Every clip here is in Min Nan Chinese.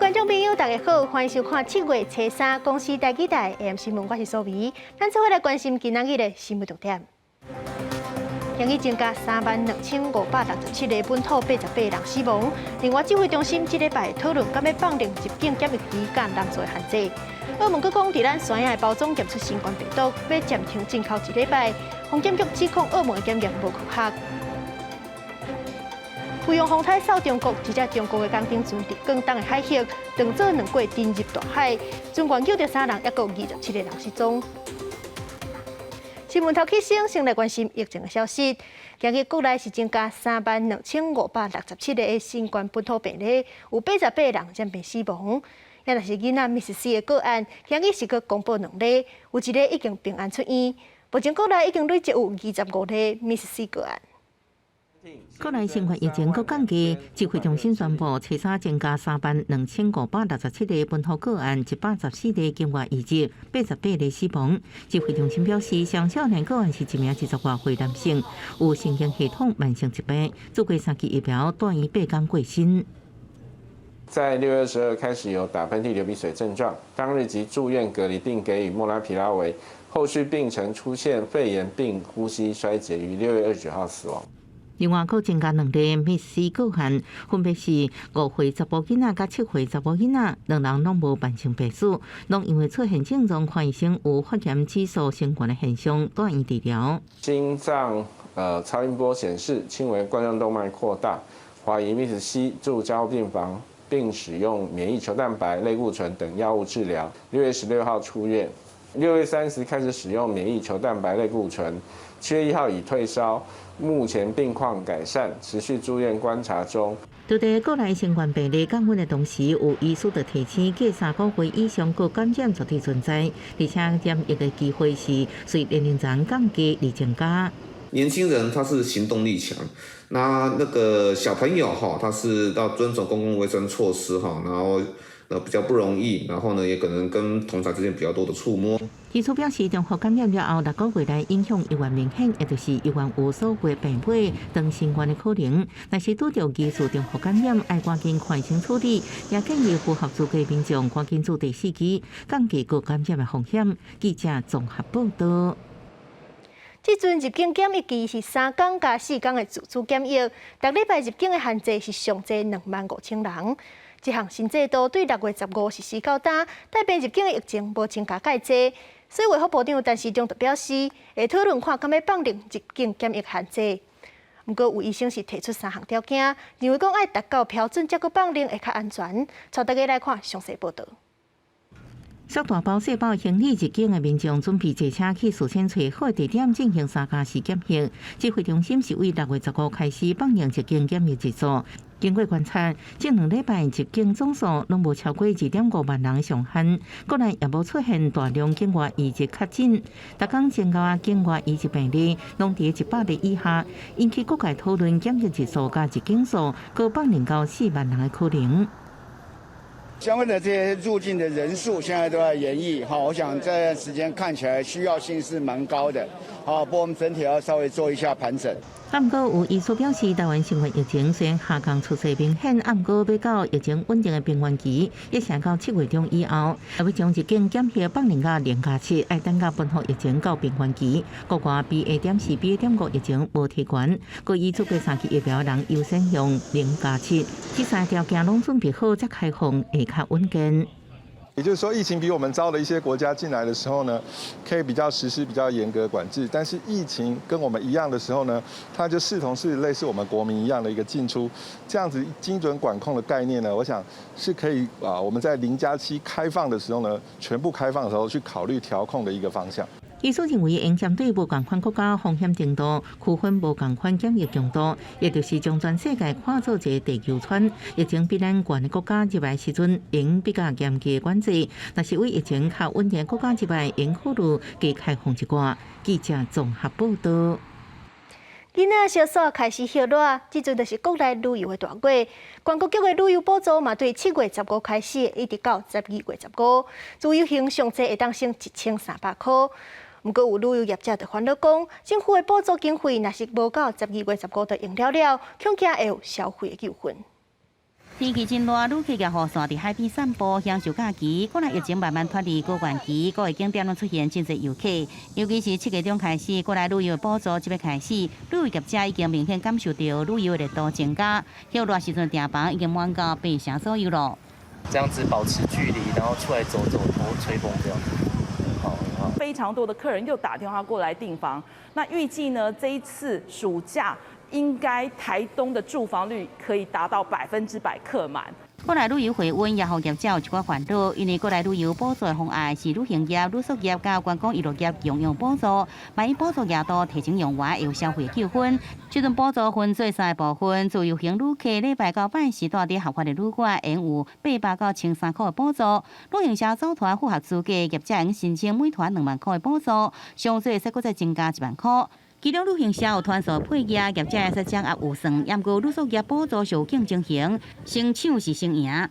觀眾朋友，大家好，歡迎收看七月初三公視台語台 AM 新聞，我是蘇眉。咱做伙來關心今仔日的新聞重點。今日增加32,567個本土88人死亡。另外，指揮中心這禮拜討論敢欲放寬入境檢疫期佮人數的限制。澳門閣講，佇咱山野的包裝檢出新冠病毒，欲暫停進口一禮拜。防檢局指控澳門的檢驗無科學。菲傭風颱掃中國，一隻中國的工程船佇廣東的海域，當做兩過沉入大海，船員救著三人，猶閣有27個人失蹤。新聞頭起先，先來關心疫情的消息。今日國內是增加32,567個新冠本土病例，有88個人染病死亡。也若是囡仔瀕死的個案，今日是閣公布兩例，有一個已經平安出院。目前國內已經累積有25例瀕死個案。國內新冠疫情閣降低，指揮中心宣布，初三增加32,567個本土個案，114例境外移入，88例死亡。指揮中心表示，上少年個案是一名20外歲男性，有神經系統慢性疾病，注過三劑疫苗，住院8天過身。在6月22開始有打噴嚏、流鼻水症狀，當日即住院隔離並給予莫拉皮拉韋，後續病程出現肺炎並呼吸衰竭，於6月29號死亡。另外，閣增加兩例瀕死個案，分別是5歲查埔囡仔佮7歲查某囡仔，兩人攏無慢性病史，攏因為出現症狀，看醫生有發炎指數升懸的現象，住院治療。心臟超音波顯示輕微冠狀動脈擴大，懷疑 MIS-C 住加護病房，並使用免疫球蛋白、類固醇等藥物治療。6月16號出院，6月30開始使用免疫球蛋白、類固醇，7月1號已退燒。目前病況改善，持續住院觀察中。就佇國內新冠病例降溫的同時，有醫師就提醒，過3個月以上閣感染絕對存在，而且染疫的機會是隨年齡層降低而增加。年輕人他是行動力強，那個小朋友哈，他是要遵守公共衛生措施哈，然後比較不容易，然後呢也可能跟同儕之間比較多的觸摸。醫師表示，重複感染了後，6個月內影響猶原明顯，也就是猶原有所謂病尾長新冠的可能。若是拄著疑似重複感染，愛趕緊看醫生處理，也建議符合資格民眾趕緊注第四劑，降低閣感染的風險。記者綜合報道。這陣入境檢疫期是3工加4工的自主檢疫，逐禮拜入境的限制是上濟25,000人。這項新制度對6月15實施到今，帶病入境的疫情無增加蓋濟，所以衛福部長陳時中就表示，會討論看敢欲放寬入境檢疫限制。毋過有醫生是提出三項條件，認為講愛達到標準才閣放寬會較安全。帶大家來看詳細報道。攜大包細包行李入境的民眾準備坐車去事先揣好的地點進行3加4檢疫。指揮中心是對6月15開始放寬入境檢疫日數。經過觀察，這2禮拜入境總數攏無超過2.5萬人上限，國內也無出現大量境外移入確診。逐工增加境外移入病例，攏佇100例以下，引起各界討論檢疫日數佮入境數，閣放寬到4萬人的可能。相關的這些入境的人數，現在都在研議哈。我想這段時間看起來需要性是蠻高的，好，不過我們整體要稍微做一下盤整。毋過有醫師表示，台灣新冠疫情雖然下降趨勢明顯，毋過欲到疫情穩定的邊緣期，一定到7月中以後，欲將入境檢疫放寬到0加7，愛等到本土疫情到邊緣期，國外 BA.4、BA.5疫情無提懸，閣已注過三劑疫苗人優先用0加7，這三條件攏準備好才開放，會較穩健。也就是說，疫情比我們糟的一些國家進來的時候呢，可以比較實施比較嚴格管制；但是疫情跟我們一樣的時候呢，它就視同是類似我們國民一樣的一個進出，這樣子精準管控的概念呢，我想是可以啊，我們在零加七開放的時候呢，全部開放的時候去考慮調控的一個方向。醫師認為，應針對無仝款國家風險程度，區分無仝款檢疫強度，也就是將全世界看做一個地球村。疫情比咱懸的國家入來時陣，應比較嚴格管制；若是對疫情較穩定國家入來，應考慮加開放一寡。記者綜合報道。囡仔小暑開始歇熱，這陣就是國內旅遊的大月。觀光局的旅遊補助嘛，對7月15開始，一直到12月15，自由行上濟會當省1300箍。毋過有旅遊業者就煩惱講，政府的補助經費若是無到12月15就用了了，恐驚會有消費的糾紛。天氣真熱，旅客也雨傘佇海邊散步，享受假期。過來疫情慢慢脫離高原期，各個景點攏出現真濟遊客。尤其是7月中開始，國內旅遊補助這欲開始，旅遊業者已經明顯感受到旅遊熱度增加。歇熱時陣訂房已經滿到八成左右咯。這樣子保持距離，然後出來走走，多吹風這樣子。好，好。非常多的客人又打電話過來訂房。那預計呢，這一次暑假，應該台東的住房率可以達到100%客滿。國內旅遊回溫也予業者有一寡煩惱，因為國內旅遊補助的方案是旅行業、旅宿業佮觀光娛樂業共用補助，萬一補助額度提前用完，會有消費糾紛。這陣補助分做三個部分，自由行旅客禮拜到拜四蹛佇合法的旅館，會有800到1300塊的補助。旅行社組團符合資格，業者會申請每團2萬塊的補助，上濟會使閣再增加1萬塊。其中旅行社有團數配額，業者會使掌握預算，毋過旅宿業補助是有競爭性，先搶是先贏。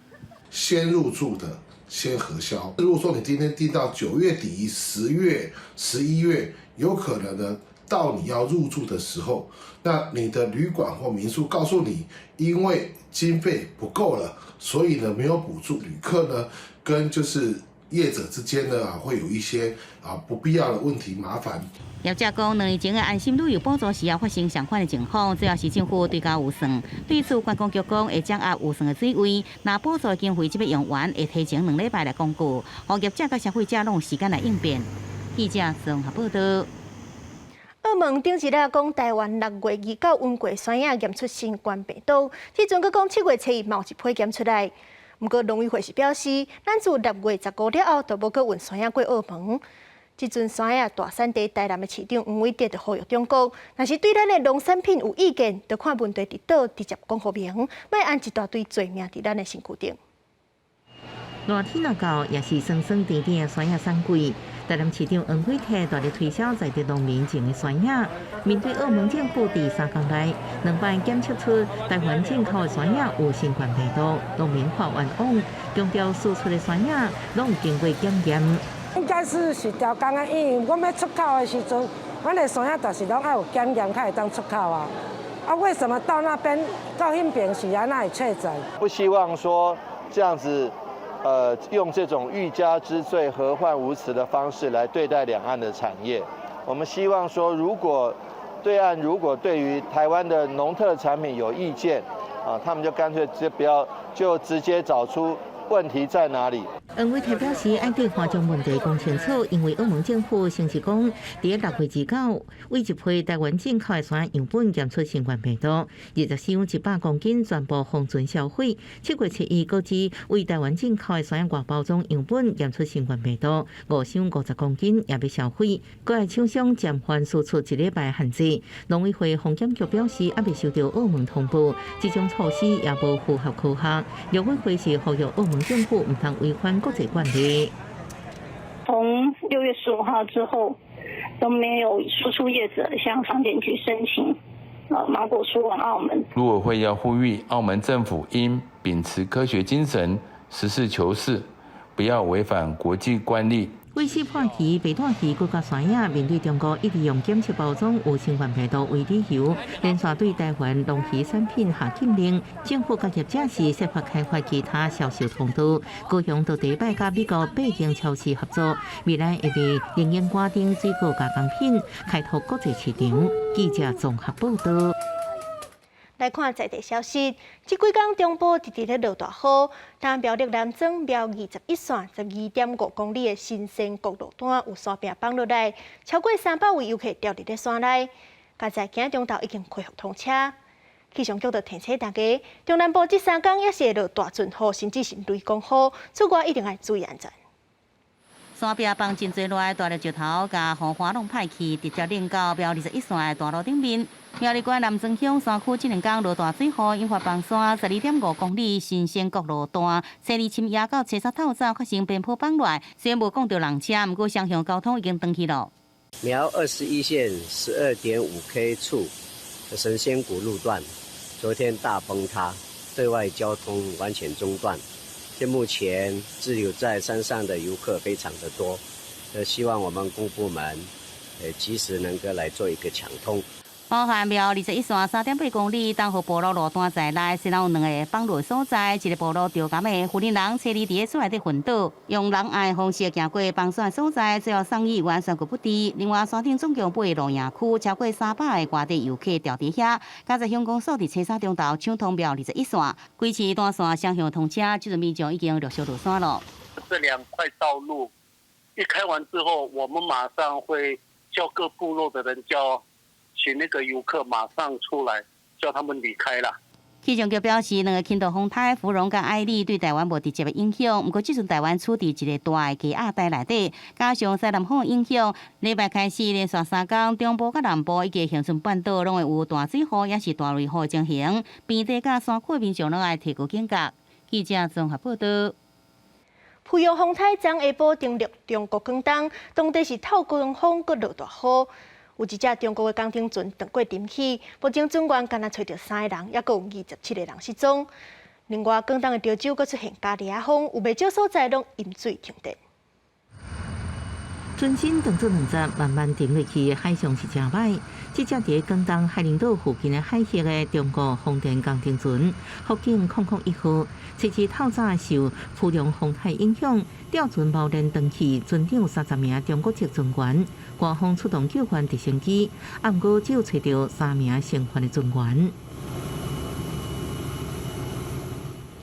先入住的先核銷。如果說你今天訂到9月底、10月、11月，有可能呢，到你要入住的時候，那你的旅館或民宿告訴你，因為經費不夠了，所以呢沒有補助。旅客呢跟就是業者之間呢會有一些不必要的問題麻煩。業者講，2年前的安心旅遊補助時也發生相款的情況，最後是政府追加預算。對此，觀光局講會掌握預算的水位，若補助經費這欲用完，會提前2禮拜來公告，予業者佮消費者攏有時間來應變。記者綜合報道。澳門頂一日講台灣6月29運過山仔驗出新冠病毒，這陣閣講7月7日嘛有一批檢出來。毋過農委會是表示，咱自6月15了後，就無閣運山仔過澳門。這陣山仔大產地台南的市長黃偉哲就呼籲中國，若是對咱的農產品有意見，就看問題佇佗，直接講予明，莫按一大堆罪名佇咱的身軀頂。熱天若到，也是酸酸甜甜的山仔產季。台南市長黃偉哲大力推銷在地農民種的山仔。面對澳門政府佇3工內兩擺檢測出台灣進口的山仔有新冠病毒，農民發冤枉，強調輸出的山仔攏有經過檢驗。應該是調工的，因為阮欲出口的時陣，阮的山仔就是攏愛有檢驗才會當出口啊。啊，為什麼到那邊到彼邊是按怎會確診？不希望說這樣子。用這種欲加之罪，何患無辭的方式來對待兩岸的產業。我們希望說，如果對岸如果對於台灣的農特產品有意見，啊，他們就乾脆就不要，就直接找出問題在哪裡。黃偉哲表示，愛對華將問題講清楚，因為澳門政府先是講，佇6月29，為一批台灣進口的山樣本檢出新冠病毒，20箱100公斤全部封存銷毀。7月7日，閣指為台灣進口的山外包裝樣本檢出新冠病毒，5箱50公斤也欲銷毀。閣愛廠商暫緩輸出一禮拜限制。農委會防檢局表示，猶未收到澳門通報，這種措施也無符合科學。陸委會是呼籲澳門政府毋通違反國際慣例。從6月15號之後，都沒有輸出業者向商檢局申請芒果輸往澳門。陸委會要呼籲澳門政府應秉持科學精神，實事求是，不要違反國際慣例。威斯破魚、白帶魚、閣佮山仔，面對中國一直用檢測包裝有新冠病毒為理由，連續對台灣農漁產品下禁令。政府佮業者是設法開發其他銷售通道，高雄就第一擺佮美國百景超市合作，未來會賣靈應瓜等水果加工品，開拓國際市場。記者綜合報道。來看在地消息，這幾工中部直直咧落大雨，但苗栗南庄苗21線12.5公里的神仙谷路段有山壁崩落來，超過300位遊客牢佇咧山內。佳哉今中晝已經恢復通車。氣象局就提醒大家，中南部這3工也是會落大陣雨，甚至是雷公雨，出外一定愛注意安全。山壁崩真濟落來，大力石頭共雨花攏歹去，直接冷到苗21線的大路頂面。苗栗縣南庄鄉山區這兩工落大水雨，引發崩山，12.5公里神仙谷路段，初二深夜到初三透早發生邊坡崩落，雖然無摃著人車，毋過雙向交通已經斷去咯。苗21線12.5 K 處神仙谷路段，昨天大崩塌，對外交通完全中斷。現目前滯留在山上的遊客非常的多，希望我們公部門，及時能夠來做一個搶通。包含庙21线3.8公里东河部落路段在内，先有两个放路所在，一个部落钓竿的妇人人车伫伫个水内底昏倒，用人爱方式行过放线所在，最后送医院宣告不治。另外，山顶总共八个露营区，超过300个外地游客住伫遐。加在乡公所伫初三中昼抢通庙21线，规市单线双向通车，这阵民众已经陆续落山了。这两块道路一开完之后，我们马上会叫各部落的人叫。请那个游客马上出来，叫他们离开了。气象局表示，两个轻度风台芙蓉佮艾丽对台湾无直接的影响。毋过，这阵台湾处伫一个大的低压带内底，加上西南风影响，礼拜开始连续3工，中部佮南部以及恒春半岛拢会有大水雨，抑是大雷雨的情形。平地佮山区民众拢爱提高警觉。记者综合报道。芙蓉风台昨下晡登陆中国广东，当地是透强风阁落大雨。有一隻中國的工程船撞過沉去，目前船員干焦揣著三個人，抑閣有27個人失蹤。另外，廣東的潮州閣出現咖喱仔風，有袂少所在攏淹水停電。船身當做兩節慢慢沉落去，海象是誠歹。這隻佇廣東海陵島附近的海域的中國風電工程船，福建001號，這次透早受芙蓉風台影響，吊船貿然斷去，船長30名中國籍船員，官方出動救援直升機，啊，毋過只有揣著三名生還的船員。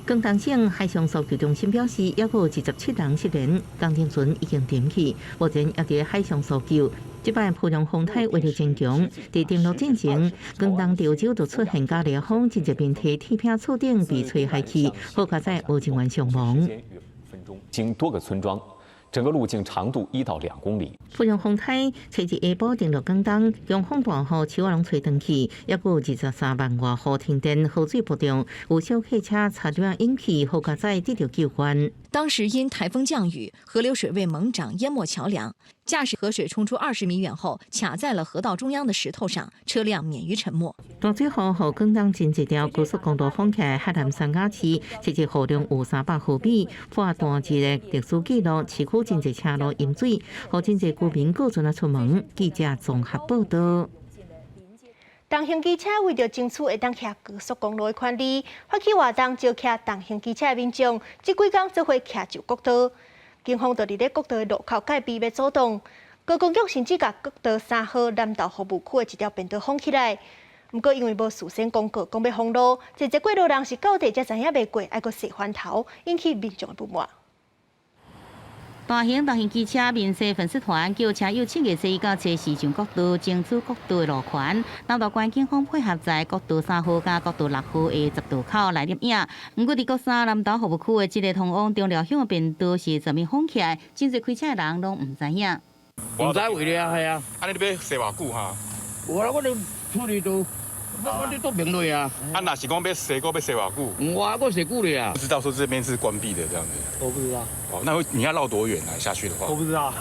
廣東省海上搜救中心表示，抑閣有27人失聯，工程船已經沉去，目前猶佇海上搜救。這擺芙蓉風台威力真強，佇登陸進前，廣東潮州就出現咖喱風，真濟面鐵鐵片厝頂被吹海去，好佳哉無人員傷亡。經多個村莊。整個路徑長度1到2公里。芙蓉風台初日下晡登陸廣東，強風大雨，樹仔攏吹斷去，抑閣有23萬外戶停電，河水暴漲，有小客車差點淹去，好佳哉得著救援。當時因颱風降雨，河流水位猛漲，淹沒橋梁。駕駛河水衝出20米遠後，卡在了河道中央的石頭上，車輛免於沉沒。大水雨，予廣東真濟條高速公路封起來，海南三亞市，這次雨量有300毫米，破單日的歷史紀錄，市區真濟車路淹水，予真濟居民閣陣仔出門。記者綜合報道。重型機車為著爭取會當騎高速公路的權利，發起活動招騎重型機車的民眾，這幾工做伙徛守國道。警方就佇咧國道的路口戒備欲阻擋，高公局甚至共國道3號南投服務區的一條便道封起來。毋過因為無事先公告講欲封路，濟濟過路人是到底才知影袂過，愛閣踅翻頭，引起民眾的不滿。大型重型機車面世粉絲團叫車友7月11到初四上國道爭取國道的路權，南投縣警方配合在國道3號佮國道6號的十道口來攝影。毋過佇國三南投服務區的這個通往中寮鄉的便道是全面封起來，真濟開車的人攏毋知影。毋知為了係啊。啊，你欲踅偌久哈？無啦，我都處理都。我你都明了啊！啊，若是講欲踅，閣欲踅偌久？我閣踅久了啊！不知道說這邊是關閉的這樣子。我不知道。哦，那會你要繞多遠來下去的話？我不知道。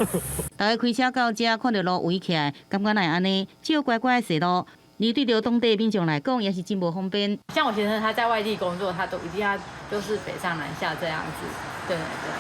大家開車到遮，看著路圍起來，感覺哪會按呢？只好乖乖踅路。而對著當地民眾來講，也是真無方便。像我先生他在外地工作，他都一定要就是北上南下這樣子。對對對。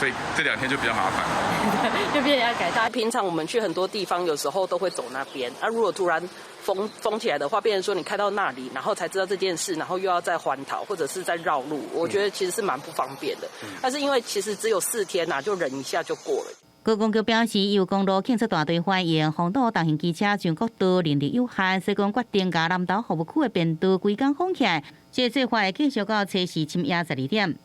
所以這兩天就比較麻煩。就變成要改道。平常我們去很多地方，有時候都會走那邊。啊，如果突然封起來的話，變成說你開到那裡，然後才知道這件事，然後又要再環島或者是再繞路，我覺得其實是蠻不方便的。但是因為其實只有4天吶，就忍一下就過了。高公局表示，由公路警察大隊發現封堵重型機車上國道人力有限，所以講決定共南投服務區的便道規工封起來。這個做法會繼續到初四深夜12點。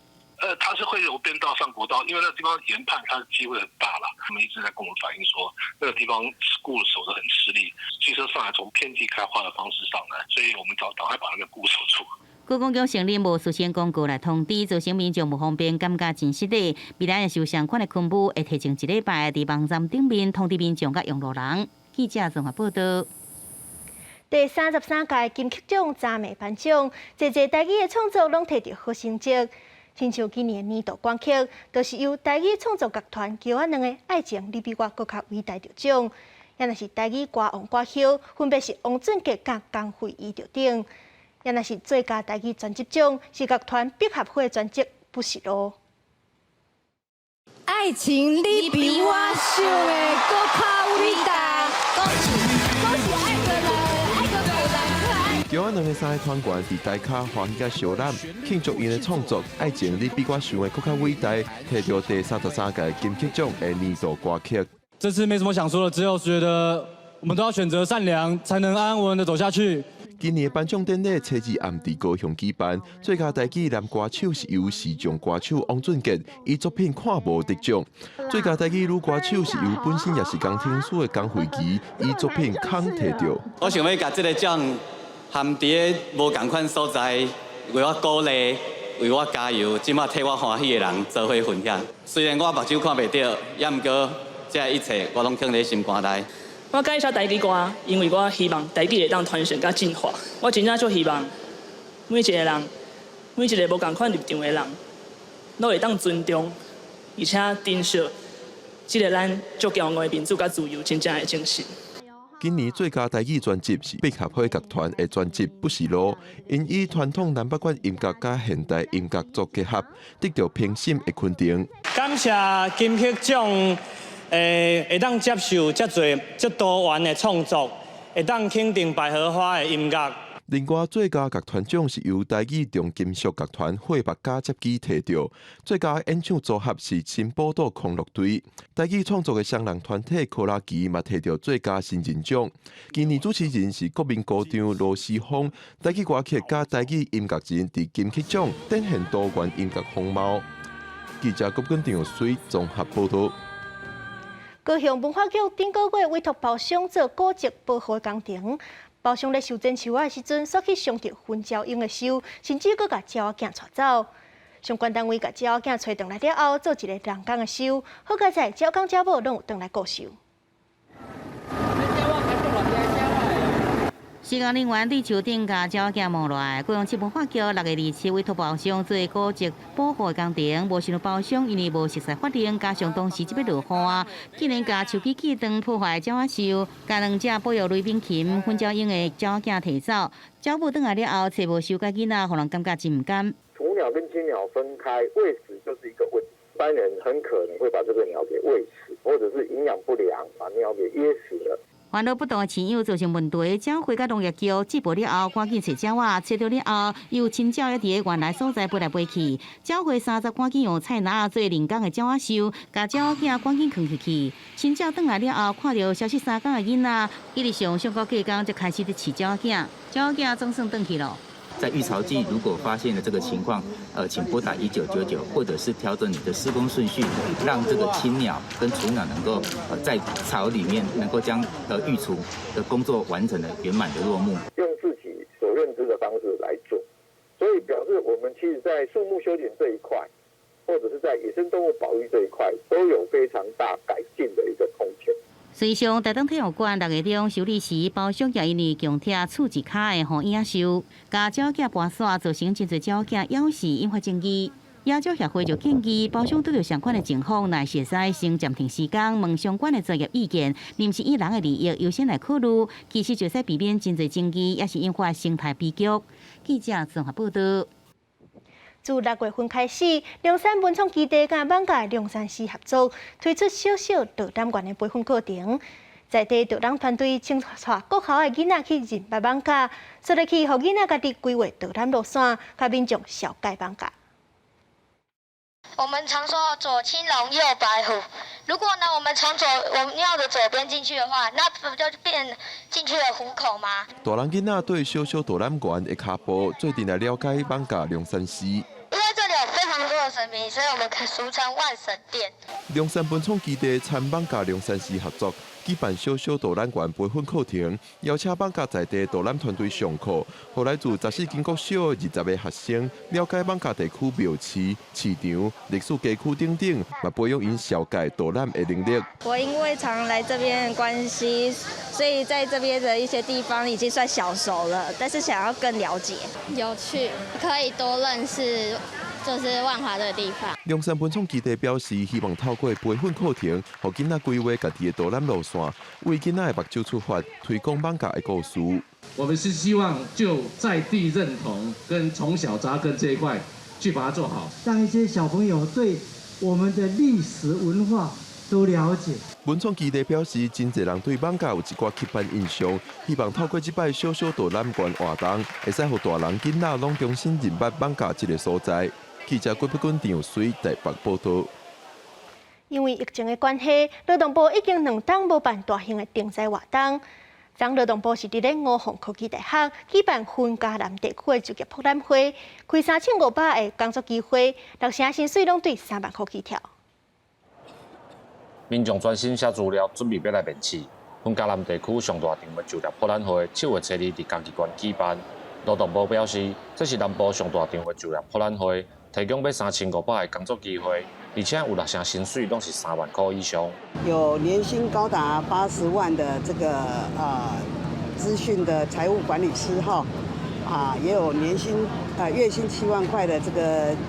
它是會有變道上國道，因為那個地方研判它的機會很大了。他們一直在跟我們反映說，那個地方固守得很吃力，機車上來從遍地開花的方式上來，所以我們早趕快把那個固守住。高公局承認無事先公告來通知，造成民眾無方便，感覺真失禮。未來若是有相款的困擾，會提前一禮拜佇網站頂面通知民眾佮用路人。記者綜合報道。第33屆金曲獎昨暝頒獎，濟濟台語的創作攏摕著好成績。親像今年年度歌曲，就是由台語創作樂團橋仔軟的《愛情你比我閣較偉大》得獎，抑若是台語歌王歌后，分別是王俊傑佮江惠儀得獎。抑若是最佳台語專輯獎，是樂團百合花專輯《不是路》。愛情你比我想的閣較偉大。恭喜恭喜愛個人，愛個橋仔兩个三个團員佇台跤歡喜佮相攬，慶祝𪜶的創作《愛情你比我想的閣較偉大》，提著第33屆金曲獎的年度歌曲。這次沒什麼想說的，只有覺得我們都要選擇善良，才能安安穩穩的走下去。今年的頒獎典禮初二暗佇高雄舉辦，最佳台語男歌手是由時尚歌手王俊傑以作品《看無》得獎；最佳台語女歌手是由本身也是工程師的江慧琪以作品《空》提著。我想欲共這个獎含佇咧無仝款所在，為我鼓勵、為我加油，這馬替我歡喜的人做伙分享。雖然我目睭看袂著，也毋過這一切我攏囥佇心肝內。我佮意寫台語歌，因為我希望台語會當傳承佮進化。我真正足希望每一个人，每一个無仝款立場的人，攏會當尊重，而且珍惜這个咱足驕傲的民主佮自由真正的精神。今年最佳台語專輯是百合花樂團的專輯《不是路》，𪜶以傳統南北管音樂佮現代音樂做結合，得著評審的肯定。感謝金曲獎。會當接受遮濟遮多元的創作，會當肯定百合花的音樂。另外，最佳樂團獎是由台語重金屬樂團火目加接機提著，最佳演唱組合是新寶島康樂隊。台語創作的雙人團體科拉奇嘛提著最佳新人獎。今年主持人是國民歌長羅時豐，台語歌曲佮台語音樂人佇金曲獎展現多元音樂風貌。記者郭根長水綜合報導。高雄文化局頂個月委託包商做古蹟保護工程，包商咧修剪樹仔的時陣，煞去傷著薰鳥鷹的樹，甚至閣共鳥仔囝帶走。相關單位共鳥仔囝揣轉來了後，做一个人工的樹，好佳哉鳥公鳥母攏有轉來顧樹。施工人員對樹頂共鳥仔囝摸落來，高雄市文化局6月27委託包商做古蹟保護的工程，無想著包商因為無熟悉法令，加上當時這欲落雨啊，竟然共樹枝锯斷破壞鳥仔樹，共兩隻保育類瀕禽薰鳥鷹的鳥仔囝提走，鳥母轉來了後，揣無收佮囡仔，予人感覺真毋甘。雛鳥跟親鳥分開餵食就是一個問題，一般人很可能會把這個鳥給餵死，或者是營養不良把鳥給噎死了。煩惱不當飼養造成問題，鳥會佮農業局接報了後，趕緊揣鳥仔，揣著了後，又親鳥猶佇原來所在飛來飛去。鳥會30趕緊用菜籃做人工的鳥仔樹，共鳥仔囝趕緊囥入去。親鳥轉來了後，看著消失3工的囡仔，一直上上個過工才開始佇飼鳥仔囝，鳥仔囝總算轉去囉。在育巢季，如果發現了這個情況，請撥打1999，或者是調整你的施工順序，讓這個親鳥跟雛鳥能夠在巢裡面能夠將育雛的工作完成的圓滿的落幕。用自己所認知的方式來做，所以表示我們其實在樹木修剪這一塊，或者是在野生動物保育這一塊，都有非常大改進的一個空間。隨上台東體育館6月中修理時，包商也因為強拆厝一跤的護影樹，共鳥仔跋紲，造成真濟鳥仔咬死，引發爭議。野鳥協會就建議包商拄著相款的情況，若是會使先暫停施工，問相關的專業意見，毋是以人的利益優先來考慮，其實就會使避免真濟爭議，也是引發生態悲劇。記者綜合報導。自6月份開始，龍山文創基地佮艋舺龍山寺合作，推出小小導覽員的培訓課程。在地導覽團隊親帶國校的囡仔去認捌艋舺，煞落去予囡仔家己規劃導覽路線，共民眾紹介艋舺。我們常說左青龍，右白虎。如果呢，我們從左我們廟的左邊進去的話，那不就變進去了虎口嗎？大人囡仔綴小小導覽員的跤步，做陣來了解艋舺龍山寺。因為這裡有非常多的神明，所以我們可俗稱萬神殿。龍山文創基地參艋舺龍山寺合作，舉辦小小導覽員培訓課程，邀請艋舺在地導覽團隊上課，予來自14間國小20個學生了解艋舺地區廟市、市場、歷史街區等等，嘛培養𪜶紹介導覽的能力。我因為常來這邊的關係，所以在這邊的一些地方已經算小熟了，但是想要更了解。有趣，可以多認識。就是萬華這個地方。龍山文創基地表示，希望透過培訓課程，予囡仔規劃家己的導覽路線，為囡仔的目睭出發，推廣艋舺的故事。我們是希望就在地認同跟從小扎根這一塊，去把它做好，讓一些小朋友對我們的歷史文化都了解。文創基地表示，真濟人對艋舺有一寡刻板印象，希望透過這擺小小導覽員活動，會使予大人囡仔攏重新認捌艋舺這个所在。記者郭碧君、陳友水台北報道。因為疫情的關係，勞動部已經2冬無辦大型的徵才活動。昨勞動部是佇咧吳鳳科技大學舉辦雲嘉南地區的就業博覽會，開3500個工作機會，六成薪水攏對3萬箍起跳。民眾專心寫資料，準備欲來面試。雲嘉南地區上大場的就業博覽會，7月初二佇嘉義縣舉辦。勞動部表示，這是南部上大場的就業博覽會，提供欲3500個工作機會，而且有六成薪水攏是3萬箍以上。有年薪高達80萬的這個資訊的財務管理師哈，啊也有年薪月薪7萬塊的這個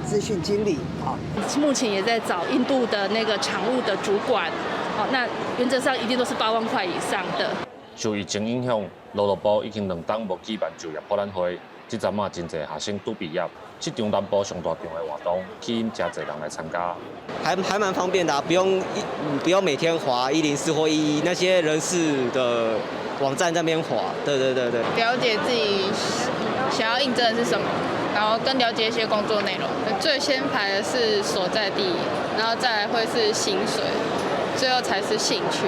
資訊經理。好，目前也在找印度的那個廠務的主管，好，那原則上一定都是8萬塊以上的。受疫情影響，勞動部已經2冬無舉辦就業博覽會，這陣仔真濟學生拄畢業，這場南部上大場的活動吸引誠濟人來參加。還蠻方便的，不用每天滑104或111那些人事的網站在那邊滑，對對對對。了解自己想要應徵的是什麼，然後更了解一些工作內容。最先排的是所在地，然後再來會是薪水，最後才是興趣。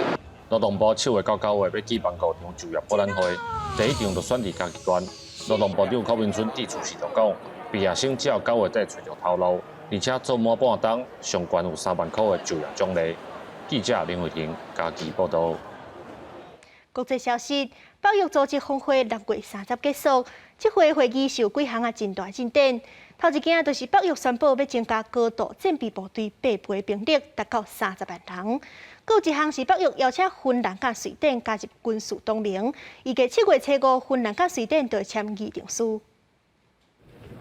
勞動部7月到9月欲舉辦五場就業博覽會，第一場就選佇嘉義縣。勞動部長柯文春致辭時就講，畢業生只要9月底揣著頭路，而且做滿半冬，上懸有3萬箍的就業獎勵。記者林慧婷嘉義報道。國際消息：北約組織峰會6月30結束，這回會議是有幾項啊真大進展。頭一件就是北約宣布欲增加高度戰備部隊八倍兵力，達到30萬人。閣有一項是北約邀請芬蘭佮瑞典加入軍事同盟，預計7月初5，芬蘭佮瑞典就會簽議定書。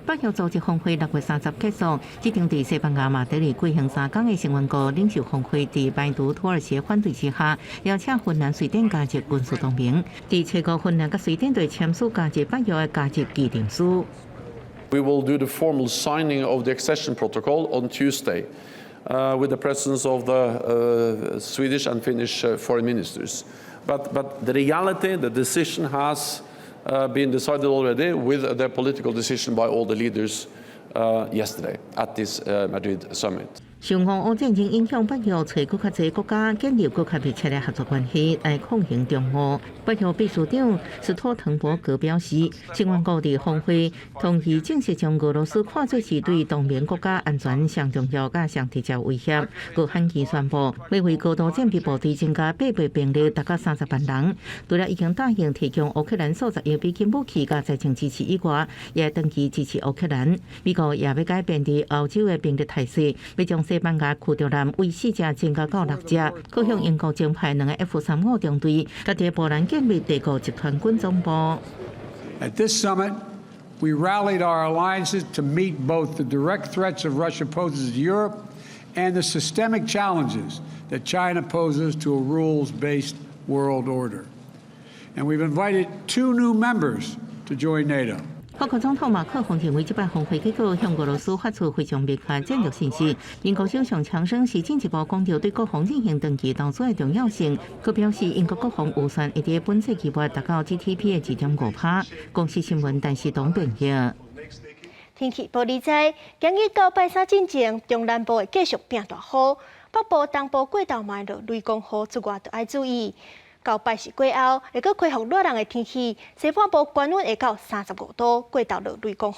北約組織峰會6月30結束，這場佇西班牙馬德里舉行3工的成員國領袖峰會，佇排除土耳其反對之下，邀請芬蘭、瑞典加入軍事同盟。佇初五，芬蘭佮瑞典就簽署加入北約的加入議定書。 We will do the formal signing of the accession protocol on Tuesday, with the presence of the Swedish and Finnish foreign ministers. But the reality, the decision has been decided already with the political decision by all the leaders yesterday at this Madrid summit. 受俄烏戰爭影響，北約揣閣較濟國家建立閣較密切的合作關係來抗衡中俄。北約秘書長斯托滕伯格表示，成員國佇峰會同意正式將俄羅斯看作是對同盟國家安全上重要佮上直接威脅。閣罕見宣布，欲為高度戰備部隊增加八倍兵力，達到30萬人。除了已經答應提供烏克蘭數十億美金武器佮財政支持以外，也長期支持烏克蘭。美國也欲改變佇歐洲的兵力態勢，欲將西班牙驅逐艦為四隻增加到六隻，閣向英國增派兩个 F-35中隊，佮佇波蘭建立帝國集團軍總部。 At this summit, we rallied our alliances to meet both the direct threats of Russia poses to Europe and the systemic challenges that China poses to a rules-based world order. And we've invited two new members to join NATO. 法國總統馬克宏認為，這擺峰會結果向俄羅斯發出非常明確戰略信息。英國首相強生是進一步強調對國防進行長期投資的重要性。閣表示，英國國防預算會佇本世紀末達到 GDP 的2.5%。公視新聞，陳世東編譯。天氣報你知，今日到拜三進前，中南部會繼續變大雨，北部、東部過晝嘛落雷公雨，出外著愛注意。到拜四過後，會閣恢復熱人的天氣，西半部高溫會到35度，過晝落雷公雨。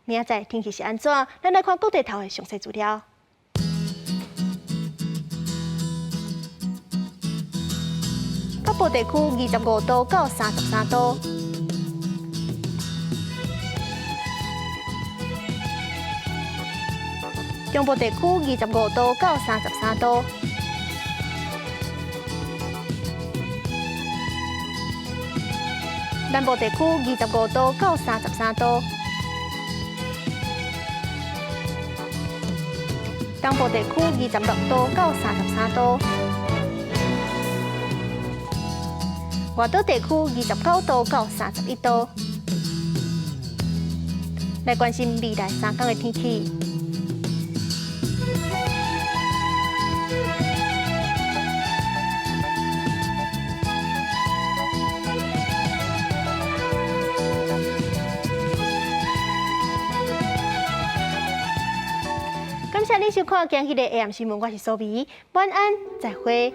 明仔載天氣是按怎？咱來看各地頭的詳細資料。北部地區25度到33度。中部地區25度到33度。南部地區25度到33度，東部地區26度到33度，外島地區29度到31度。來關心未來3工的天氣。您收看今日的 AM 新聞，我是蘇美，晚安，再會。